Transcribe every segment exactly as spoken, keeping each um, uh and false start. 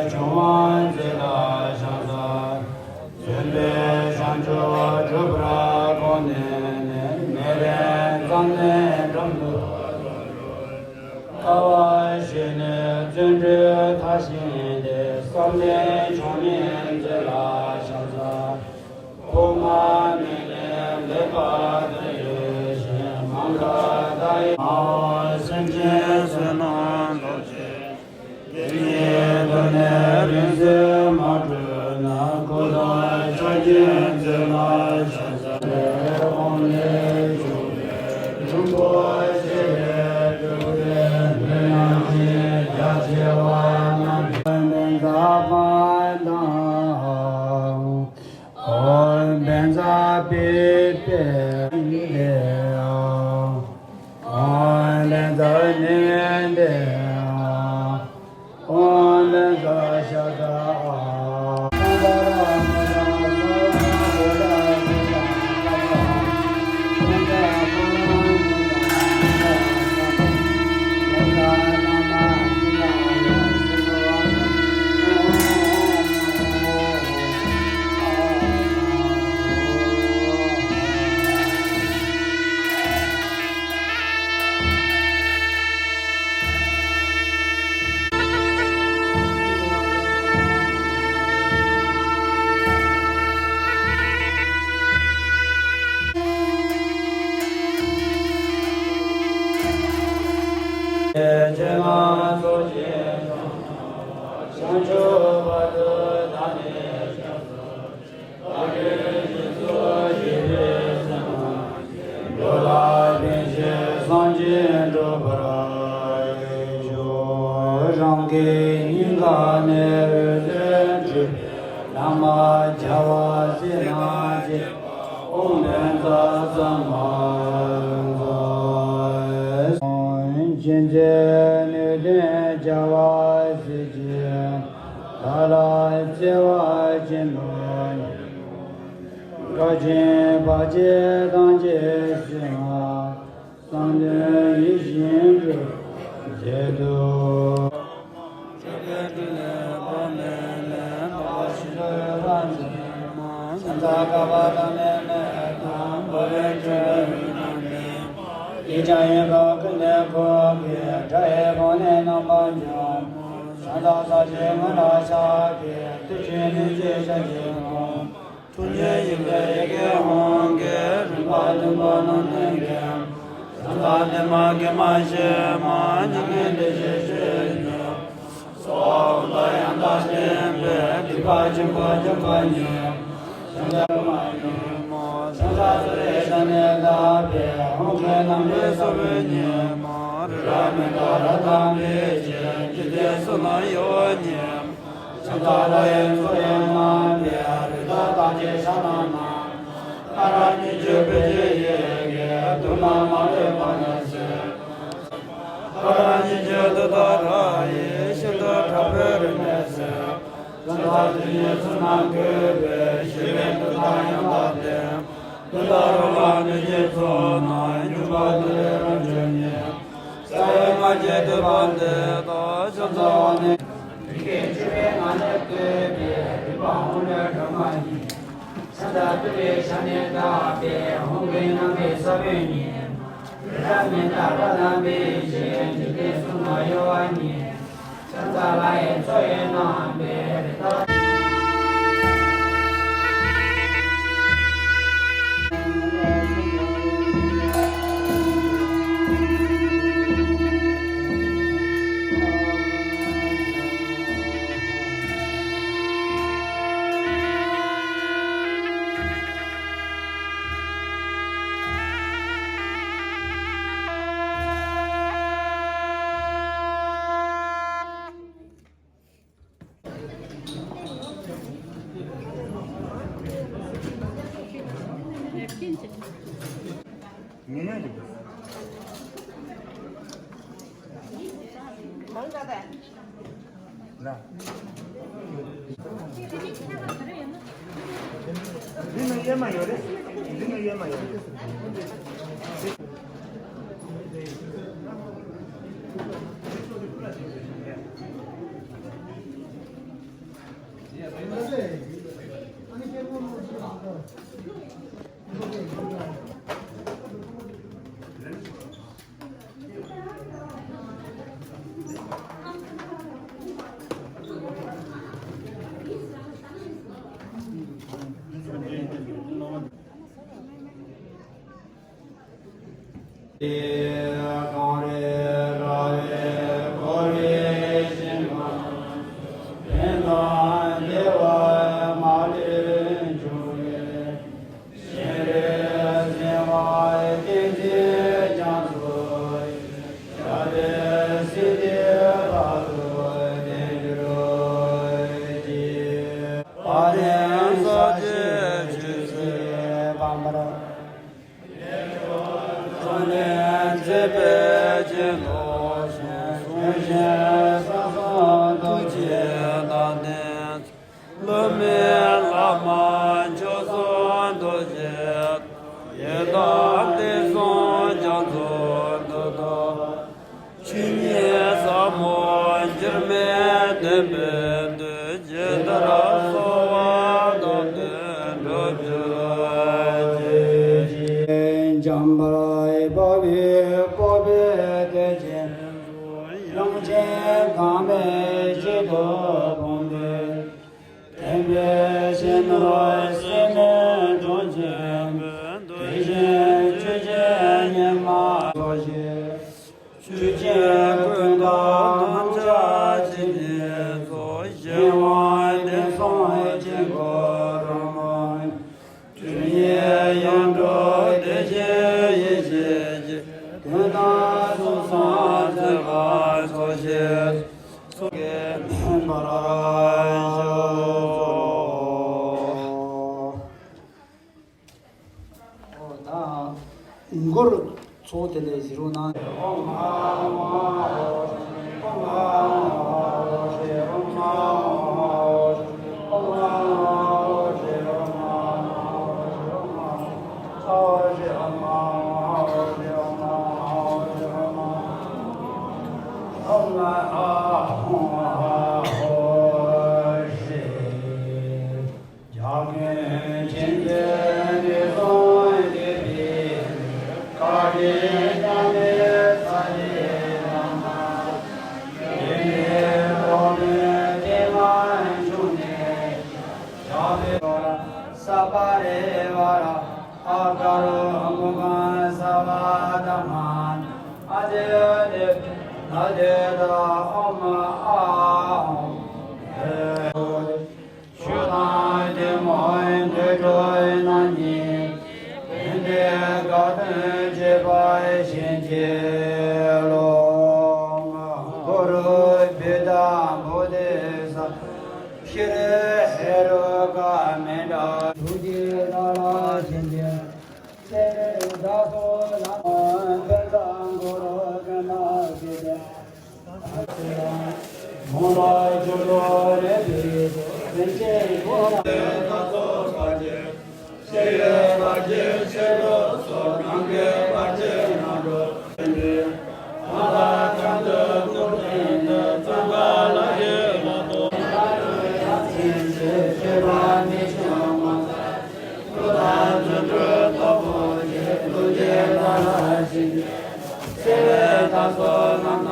འབྱུང་བ་མཛད་ལ་ཕྱག་འཚལ། བརྩོན་པས་བྱང་ཆུབ་སྒྲུབ་པར་དགོངས་ནས་ནི། ནད་རིམས་ཙམ་ནས་འགྲམ་དུ། དཀའ་བ་སྤྱད་ནས་བརྩོན་འགྲུས་མཐར་ཕྱིན་ཏེ། བསམ་གཏན་བྱུང་ནས་མཛད་ལ་ཕྱག་འཚལ། ཕུང་པོ་མེད་ལས་འདས་པ་དེ་བཞིན། མ་འགགས་བདག་ཡིད་མ་འོངས་སེམས་ཅན་བསོད་ནམས་སྟོབས་ཆེ། དེ་ཉིད་དུ་ནི་རིང་བསྲེལ་མ་གྲུབ་ན། སྐུ་དང་ཕྱག་རྒྱའི་མཛད་ལ་ཕྱག་འཚལ་ལོ། འོང་ལས་བྱུང་བའི་ལྷུན་པོ་ཆེ་བས་གྲུབ་པའི་ལྷ་ཡང་ཞིང་རྒྱ་ཆེ་བ་རྣམས་ཀྱི་མཚན་རྟགས་པ་དང་། ཨོ་བཛྲ་པུཥྤེ་ཏེ། ཨོ་བཛྲ་ནཱ་ལེནྡྲེ། ཨོ་བཛྲ་ཤ་ཏ། བྱང་ཆུབ་བར་དུ་བདག་ནི་སྐྱབས་སུ། བདག་གིས་སྦྱིན་སོགས་བགྱིས་པའི་བསོད་ནམས་ཀྱིས། འགྲོ་ལ་ཕན་ཕྱིར་སངས་རྒྱས་འགྲུབ་པར་ཤོག། རང་གི་སྙིང་ག་ནས་འོད་ཟེར་འཕྲོས་པས། ལྷག་མ་བྱ་བ་སྲིད་ན་བྱེད་པ་ཨོཾ་བཛྲ་ས་མ་ཛཿ། མཁྱེན་བརྩེ་ནུས་ལྡན་རྒྱལ་བ་སྲས་ཀྱི་བདག་ལ་བརྩེ་བ་ཆེན་པོས། དགྲ་བཅོམ་བར་ཆད་ཐམས་ཅད་སེལ་བ། བསམ་དོན་ཡིད་བཞིན་འགྲུབ་པར་མཛད་དོ། ཆོ་གའི་སྤྲིན་ལས་འབབ་མེ་ལས། ལྷག་པ་ཤིན་ཏུ་རབ་མཛད་མ། ཕྱག་འཚལ་བསྐལ་པ་ཐ་མའི་མེ་དང་། འབར་བའི་སྤྲིན་ལས་འོད་རྣམས་ལས། ཡིད་ཀྱང་ཡིད་དུ་འོང་ནས་ཀུན་གྱི། སྒྲ་ཡི་གོང་ནས་རྣམ་པར་འབྱུང་། ཕྱག་འཚལ་ས་གཞིའི་ངོས་ལ་ཕྱག་གི། དེ་བཞིན་ནི་ཅི་ཞལ་གྱིས་བསྒོམ། ཐུགས་མཉེས་ཡིད་ཀྱི་ཡི་གེ་ཧཱུྃ་གིས། རིམ་པ་བདུན་པོ་རྣམས་བསྣུན་གྱིས། ཕྱག་འཚལ་ནི་མ་གི་མ་ཤེས་མ། མྱ་ངན་འདས་ཞི་སྤྱོད་ཉིད། གསོལ་བ་འོ་ད་ཡང་དག་ལྡན་པས། སྡིག་པ་ཆེན་པོ་སྦྱོང་བ་ཉིད། ཕྱག་འཚལ་མ་ཉིད་མ། ཕྱག་འཚལ་ཏུ་རེ་ཕྱག་ནི་དག་པས། ཧཱུྃ་གི་རྣམ་པའི་ས་བོན་ཉིད་མ། རི་རབ་མན་དཱ་ར་དང་འབིགས་བྱེད། འཇིག་རྟེན་གསུམ་རྣམས་གཡོ་བ་ཉིད་མ། ཕྱག་འཚལ་ལྷ་ཡི་མཚོ་ཡི་རྣམ་པས། རི་དྭགས་རྟགས་ཅན་ཤ་རྣམས་རྣམས། ཀ་ར་གཉིས་བརྗོད་བོད་ཀྱི་ཡི་གེས། དུག་རྣམས་མ་ལུས་པ་ནི་སེལ། ཀ་ར་གཉིས་བརྗོད་ཏུཏྟཱ་ར་ཡིས། ཤིན་ཏུ་དྲག་པོའི་རིམས་ནད་སེལ། ཕྱག་འཚལ་དུས་གཉིས་མཚོན་རྣམས་བཀོད་པའི། ཞི་བའི་མཐུ་དང་ཡང་དག་ལྡན། ཏུཏྟཱ་རུ་པ་གནོད་སྦྱིན་ཚོགས་རྣམས། འཇོམས་པ་ཏུ་རེ་རབ་འབྱམས་ཉིད། རྩ་བའི་སྔགས་ཀྱི་བསྟོད་པ་འདི་དག་ཕྱག་འཚལ་བ་ནི། རིགས་ཀྱི་སྤྱི་བོའི་ནང་ནས་བཀོད་པའི། རིག་པ་ཧཱུྃ་ལས་སྒྲོལ་མ་ཡིས། ཕྱག་འཚལ་ཏུ་རེ་ཕྱག་ནི་དག་པས། ཧཱུྃ་གི་རྣམ་པའི་ས་བོན་ཉིད་མ། རི་རབ་མན་དཱ་ར་དང་འབིགས་བྱེད། འཇིག་རྟེན་གསུམ་རྣམས་གཡོ་བ་ཉིད་མ། ཕྱག་འཚལ་ལྷ་ཡི་མཚོ་ཡི་རྣམ་པས། རི་དྭགས། འདི་ནང་གཡེར་མ་ཡོད་རེད། འདི་ནང་གཡེར་མ་ཡོད་རེད། གངས་རི་ར་བས་བསྐོར་བའི་ཞིང་ཁམས་སུ། ཕན་དང་བདེ་བ་མ་ལུས་འབྱུང་བའི། སྤྱན་རས་གཟིགས་དབང་བསྟན་འཛིན་རྒྱ་མཚོ་ཡི། ཞབས་པད་སྲིད་མཐའི་བར་དུ་བརྟན་གྱུར་ཅིག་དཔལ་ལྡན་ས་སྐྱའི་ཆོས་སྲིད་པ་འབར། ཕྲིན་ལས་མཛད་པའི་སྤྱན་སྟོབས་ཅན། གསུང་ཞིང་སངས་རྒྱས་རྡོ་རྗེ་དང་ལྡན། བསླུ་མེད་བླ་མ་མཆོག་གསུམ་ཐུགས་རྗེ། ཡི་དམ་དུས་གསུམ་རྒྱ་མཚོ་འདི་དང་། ཆོས་ཉིད་ཟབ་མོ་འགྱུར་མེད་བསྟན་པའི་མཐུས། ཇི་ལྟར་གསོལ་བ་དང་དུ་འགྲུབ་གྱུར་ཅིག་འཇམ་དཔལ་དཔའ་བོས་སྤོབས་པའི་གཏེར་ཆེན། དབྱངས་ཅན་དྭངས་མའི་གཤེད་དུ་བུམ་པའི། བསྟན་པའི་གཞོན་ནུ་སྲིད་མོའི་འབྱུང་ཆེན་པོས། དེ་བཞིན་ཆོས་ཀྱི་ཉི་མ་ཚོགས་ཞིང་། ཆོས་ཀྱི་ཀུན་ཏུ་རྣམ་གཞག་ཇི་སྙེད་སོགས། གཞན་དབང་བདེན་གསུམ་དཀྱིལ་འཁོར་རོལ་མོ། ཐུན་གཉིས་ཡིད་འཕྲོག་བདེ་གཤེགས་ཡེ་ཤེས་ཀྱི། དོན་དམ་གཟུགས་བཟང་མཛད་པ་ཚོགས་ཞིང་། ཚོགས་ཀྱི་བར་ཞུ། ཨོ་ད་མགུར་ཚོགས་དེ་ལས་གཞི་རུ་ན། རྒྱ་མཚོའི་ཆེན་པོའི་ངོས་བཟུང་སྟེ་འབད་མེད་བཀའ་དྲིན་མཉམ་མེད་ས་གཞི་རྣམས་ན། དེ་ནས་རྟོག་མེད་བརྟན་མ་བྱུང་ནས། ཞབས་པད་ས་པ་རེ་བ་ར་ཨ་ཀ་རུ་མུ་གང་ས་བ་དྷ་མ་ཨ་ཏི་ཏི་ན་དེ་ད་ཨོམ་ཨ་ཧོམ། ཆོས་དང་གཏི་མུག་དུད་འགྲོའི་རྣམ་སྨིན། ཕན་བདེའི་དགའ་སྟོན་བྱེད་པར་བྱིན་གྱིས་རློབས། གུ་རུ་བུདྡྷ་བོ་དྷི་ས་ཤྲཱི་ཧེ་རུ་ཀ་མནྠ། ཐུགས་རྗེའི་བདག་ལ་བྱིན་གྱིས་བརླབ། བརྩེ་བའི་བདག་སོགས་ལ་ཕན་བཏགས་གུ་རུ་པདྨ་སིདྡྷི། མོ་ལ་ཇོ་ལོ་རེ་བའི་སེམས་ཅན་ཀུན་ལ། ཆེ་བའི་བར་ཆད་ཆེ་རུ་སོགས། གང་གི་བར་ཆད་ནང་འགྲོ་བའི། གང་ལ་གང་འདུལ་སྐུར་བསྟན་ཏེ། བརྩོན་པ་ལ་ཡི་ལ་ཐོགས། ཡ་མཚན་ཆེ་ཆེ་བ་མི་ཆུང་མ། ཐུགས་དམ་རྫུ་འཕྲུལ་སྟོབས་པོ་ཆེ། ཐུགས་རྗེའི་བདག་ལ་བྱིན་གྱིས། བརྩེ་བའི་བདག་སོགས་རྣམས་ན།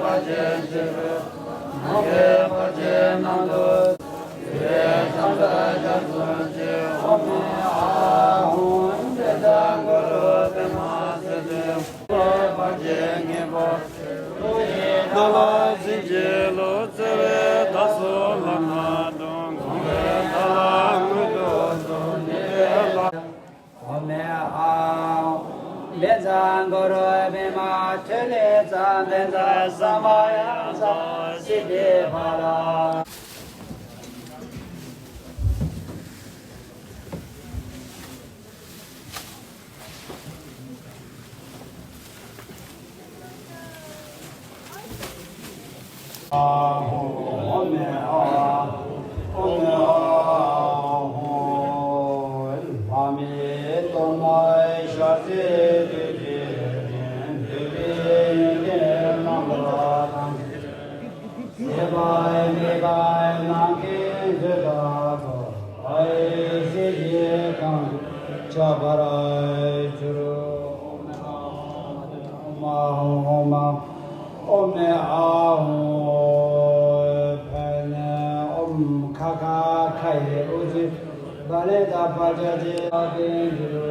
བར་ཆད་ཆེ་རུ་སོགས། ནང་གི་བར་ཆད་རྣམས་སོལ། བརྩེ་བའི་བྱང་ས་རྒྱ་མཚོ་ཆེ། ཨོཾ་ཨཱཿཧཱུྃ་བཛྲ་གུ་རུ་པདྨ་སིདྡྷི། བར་ཆད་ངེས་པར་ཐུགས་རྗེའི་བདག་ལ་བྱིན་གྱིས་རློབས། བརྩེ་བའི་བདག་སོགས་ལམ་སྣ་དྲོངས། གང་བའི་བདག་ལ་མངོན་དུ་གསོལ། ཉེས་པའི་ལྷ། ཨོཾ་ཨཱཿཧཱུྃ་བཛྲ་གུ་རུ་པདྨ་ཐོད་ལི་ཙ་བཛྲ་ས་མ་ཡ་ཛཿསིདྡྷི་ཕ་ལ། ཨཱཿཧཱུྃ། ཨོཾ་ཨཱཿཧཱུྃ། ཨོཾ་ཨཱཿཧཱུྃ། ལྷ་མིའི་གཏོར་མ་ཞལ་ཟས་བདུད་ཀྱི་རྒྱན། འདུས་པའི་ཡོན་ཏན་རྣམ་པར་ཐམས་ཅད། ཟད་པར་མི་དགའ་ནམ་མཁའི་མཛོད་ལྟ་བུ། ཨའི་གཟི་བརྗིད་གང་དུ་ཁྱབ་པར་གྱུར། ཨོཾ་ཨཱཿཧཱུྃ། ཨོཾ་ཨཱཿཧཱུྃ། ཨོཾ་ཨཱཿཧཱུྃ། ཕཊ་ནས་ཨོཾ་ཁ་ཁ་ཁ་ཡི་དབུ་རྩེ་བ་ལེ་ད་བ་ཅ་ཅེ་ཏ་ཏེ་འགྱུར།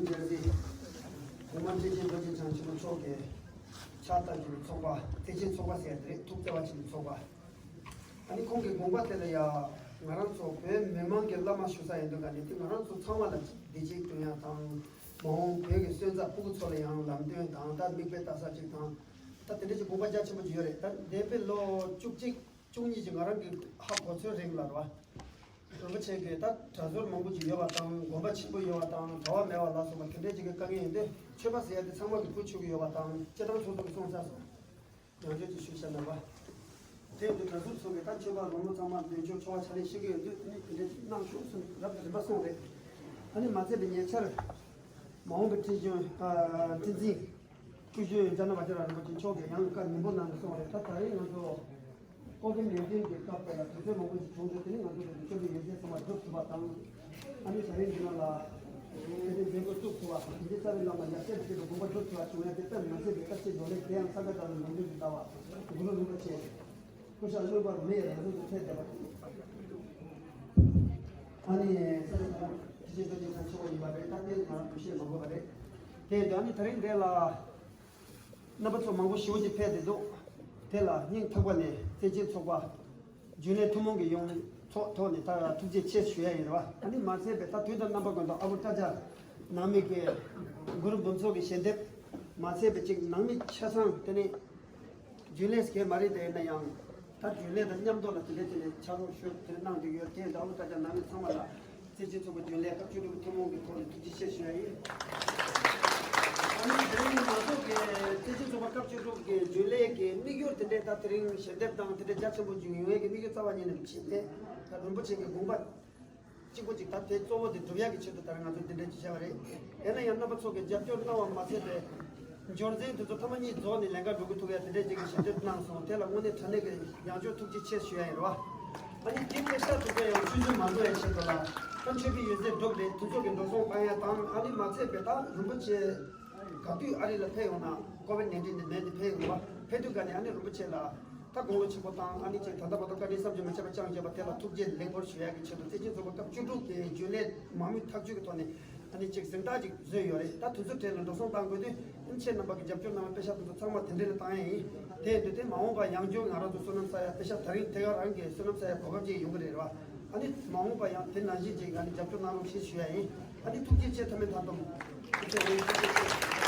གོང་མ་བཀྲ་ཤིས་རྡོ་རྗེ་འཆང་ཆེན་པོ་མཆོག་གི་ཕྱག་བཏབ་ཀྱི་ཚོགས་པ། བརྩེ་ཆེན་ཚོགས་པ་ཟེར་དེ་རེད། ཐུགས་བརྩེ་བ་ཆེན་པོའི་ཚོགས་པ། ཨ་ནི་ཁོང་གི་དགོངས་པ་དེ་ལ་ཡ། ང་རང་ཚོ་བོད་མི་མང་གི་བླ་མ་ཞུ་ས་ཡིན་དུས་ག་ནས་དེ་ང་རང་ཚོ་ཚང་མ་ལ་བདེ་སྐྱིད་བསྐྲུན་ཡ་དང་། མ་འོངས་བོད་ཀྱི་སོན་རྩ་ཕྲུ་གུ་ཚོ་ལ་ཡང་ལམ་སྟོན་དང་། ད་མིག་དཔེ་ལྟ་ས་ཅིག་དང་། ད་དེ་འདྲ་ཞིག་དགོངས་པ་རྒྱ་ཆེན་པོ་ཅིག་ཡོད་རེད། ད་འདས་པའི་ལོ་བཅུ་གཅིག་བཅུ་གཉིས་ཀྱི་ང་རང་གི་ཧ་གོ་ཚོད་རིང་ལ་རེད་བ། རིན་པོ་ཆེ་གིས་ད་གྲྭ་ཟུར་མང་པོ་ཅིག་ཡོད་པ་དང་། དགོན་པ་ཆེན་པོ་ཡོད་པ་དང་། གྲྭ་བ་མེད་པ་ལ་སོགས་པ་དེ་འདྲའི་ཅིག་གི་དཀའ་ངལ་ཡིན་དུས། ཆོས་པ་ཟེར་ཡ་དེ་ཚང་མ་གིས་གོ་ཆོད་ཀྱི་ཡོད་པ་དང་། སྤྱིར་བཏང་ཚོགས་གཙོ་གིས་གསུངས་ཚར་སོང་། ཡང་བསྐྱར་ཅིག་ཞུས་བཞག་ན་རེད་བ། དེ་ཡིན་དུས་གྲྭ་ཟུར་ཚོ་གིས་ད་ཆོས་པ་རོང་བོ་ཚང་མ་འདོན་ཆོག་ཆོག་པ་ཆ་ལེན་ཤེས་ཀྱི་ཡོད་དུས། དེ་ནས་དེ་འདྲའི་ཅིག་གནང་ཤོག་གསུངས། རབ་ཏུ་རིམ་པ་སོང་རེད། ཨ་ནི་མ་ཚད་པའི་ཉེ་ཆར་མ་འོངས་པའི་ཁྲི་སྤྱི་ཁྲི་འཛིན་སྐུ་ཞབས་ཛྙཱ་ན་བཛྲ་རིན་པོ་ཆེ་མཆོག་གིས་ཡང་བཀའ་ནན་པོ་གནང་ནས་སོང་རེད། ད་ད་རེས་ང་ཚོ་ཀོ་ཝིཌ་ནའིན་ཊིན་གྱི་སྐབས་དེ་ལ་དུས་ཚོད་མང་པོ་ཞིག་བྱུང་འདུག་དེ་ནི་ང་ཚོ་གི་ཆོས་པའི་ཡོན་ཏན་ཚང་མ་སྒྲུབ་ཐུབ་པ་དང་། ཨ་ནི་ད་རེས་འདི་ནང་ལ་དེ་ནི་མཛད་སྒོ་བཙུགས་ཐུབ་པ། དེ་འདྲའི་རྩ་བའི་བླ་མ་ཡབ་སྲས་ཀྱི་དགོངས་པ་སྒྲུབ་ཐུབ་པ་བྱུང་ཡ་དེ་ལྟར་ང་ཚོས་ཀྱི་བཀའ་ཆེན་འབྱོར་ལས་དེ་ཡང་ས་ག་ཟླ་བའི་ནང་དོན་དུ་ལྟ་བ་གུ་རུ་རིན་པོ་ཆེ་སྐུ་ཞབས་གླིང་པ་རུ་མི་ཡི་རང་ལུགས་སུ་ཕེབས་བསྡད་པ། ཨ་ནི་ས་ག་ཟླ་བ་དེ་བཞིན་དུ་ཉིན་མཚན་འཚོགས་པ་ཡིན་པ་རེད། ད་དེ་ང་རང་འདུ་ཤེས་མ་དགོས་པ་རེད། དེ་ཡིན་དུས་ཨ་ནི་ད་རིང་འདི་ལ་རྣམ་པ་ཚོ་མང་པོ་ཞེ་པོ་ཅིག་ཕེབས་བསྡད་འདུག་དེ་ལ་སྙིང་ཐག་པ་ནས་བརྩེ་ཆེན་ཚོགས་པ་རྒྱུན་ལས་ཐུན་མོང་གི་ཡོངས་ཚོགས་ཐོག་ནས་ད་ཐུགས་རྗེ་ཆེ་ཞུ་ཡ་ཡིན་རེད་བ། ཨ་ནི་མ་ཚད་པའི་ད་དུས་དང་རྣམ་པ་ཀུན་ཏུ་ཨ་བུ་སྐྲ་རྒྱ་ནང་མི་གི་གུ་རུ་འབུམ་ཚོགས་ཀྱི་ཞལ་འདེབས། མ་ཚད་པའི་ཅིག་ནང་མི་ཆ་ཚང་དེ་ནས་རྒྱུན་ལས་སྐད་མ་རེད་དེ། ཡིན་ན་ཡང་ད་རྒྱུན་ལས་དང་མཉམ་དུ་ལ་དེ་འདྲའི་དེ་ནས་ཕྱག་རོགས་ཞུ་དེ་གནང་བསྡད་ཡོད། དེ་ཡིན་དུས་ཨ་བུ་སྐྲ་རྒྱ་ནང་མི་ཚང་མ་ལ་བརྩེ་ཆེན་ཚོགས་པ་རྒྱུན་ལས་སྐབས་བཅུ་དྲུག་ཐུན་མོང་གི་ཐོག་ནས་ཐུགས་རྗེ་ཆེ་ཞུ་ཡ་ཡིན། ཨ་ནི་དེ་རིང་ང་ཚོ་གི་བརྩེ་ཆེན་ཚོགས་པ་སྐབས་བཅུ་དྲུག་གི་རྒྱུན་ལས་ཀྱི་དམིགས་ཡུལ་དེ་འདྲའི་ད་དེ་རིང་ཞལ་འདེབས་དང་དེ་འདྲའི་རྒྱ་ཆེན་པོ་ཅིག་ཡོང་ཡས་ཀྱི་དམིགས་ཡུལ་རྩ་བ་ཉིད་ནས་མི་ཤེས་ཏེ། ད་རིན་པོ་ཆེ་གི་དགོངས་པ་གཅིག་པོ་གཅིག་ད་དེ་གཙོ་བོ་དེ་སྒྲུབ་ཡག་གི་ཆེད་དུ་ད་རེས་ང་ཚོས་དེ་འདྲ་ཅིག་བྱས་པ་རེད། ཡིན་ན་ཡང་རྣམ་པ་ཚོ་གིས་རྒྱབ་སྐྱོར་གནང་བ་མ་ཚད་པའི་འབྱོར་འཛིན་དེ་ཚོ་ཐ་མ་གཉིས་རྫོགས་ནས་ལས་ཀ་འགྲོ་གི་ཐུག་ཡ་དེ་འདྲ་ཅིག་གི་ཞལ་འདེབས་གནང་སོང་། དེ་ལ་དངོས་གནས་དྲང་གནས་ཀྱི་ཡང་བསྐྱར་ཐུགས་རྗེ་ཆེ་ཞུ་ཡ་ཡིན་རེད་བ། ཨ་ནི་དེ་སྐད་ཆ་དེ་ཚོ་ཡང་ཆུང་ཆུང་མ་བཟོ་ཡ་ཆེད་དུ་ལ། ད་ཆོས་པའི་ཡོན་ཚད་སྒྲུབ་རེད། དེ་ཚོ་གི་འགྲོ་སོང་བཏང་ཡ་དང་། ཨ་ནི་མ་ཚད་པའི་ད་རིན་པོ་ཆེ་ག་དུས་ཨ་རི་ལ་ཕེབས་ཡོང་ན། ཀོ་ཝིཌ་ནའིན་ཊིན་དེ་མེད་དེ་ཕེབས་ཡོང་བ། ཕེབས་དུས་ག་ནས་ཨ་ནི་རིན་པོ་ཆེ་ལ་ད་དགུང་ལོ་ཆེན་པོ་དང་། ཨ་ནི་ཅིག་ད་ལྟ་བར་དུ་བཀའ་དྲིན་བསམ་གྱིས་མི་ཁྱབ་པ་བསྐྱངས་བྱས་པ་དེ་ལ་ཐུགས་རྗེ་ལེགས་འབུལ་ཞུ་ཡག་གི་ཆེད་དུ། བརྩེ་ཆེན་ཚོགས་པ་སྐབས་བཅུ་དྲུག་གི་རྒྱུན་ལས་མང་མོས་ཐག་གཅོད་ཀྱི་ཐོག་ནས་ཨ་ནི་ཅིག་གཟེངས་རྟགས་ཅིག་བཟོས་ཡོད་རེད། ད་དེ་ཚོ་གྲས་ལ་འགྲོ་སོང་གཏང་དགོས་དུས། ཨ་ནི་ཁྱེད་རྣམ་པ་གིས་རྒྱབ་སྐྱོར་གནང་བའི་པེ་ཤག་དེ་ཚོ་ཚང་མ་དེ་འདྲ་ལ་བཏང་ཡ་ཡིན། དེ་ཡིན་དུས་དེ་མ་འོངས་པ་ཡང་བསྐྱར་ང་རང་ཚོ་བསོད་ནམས་བསགས་ཡ། པེ་ཤག་ད་རིང་དེ་ག་རང་གི་བསོད་ནམས་བསགས་ཡ་གོ་སྐབས་ཅིག་ཡོང་གི་རེད་བ། ཨ་ནི་མ་འོངས་པ་ཡང་དེ་ནང་བཞིན་ཅིག་ཨ་ནི་རྒྱབ་སྐྱོར་གནང་རོགས་ཞེས་ཞུ་ཡ་ཡིན། ཨ་ནི་ཐུགས་རྗེ་ཆེ། མཐའ་མའི་མཐའ་སྡོམ་ཐུགས་རྗེ་ཆེ།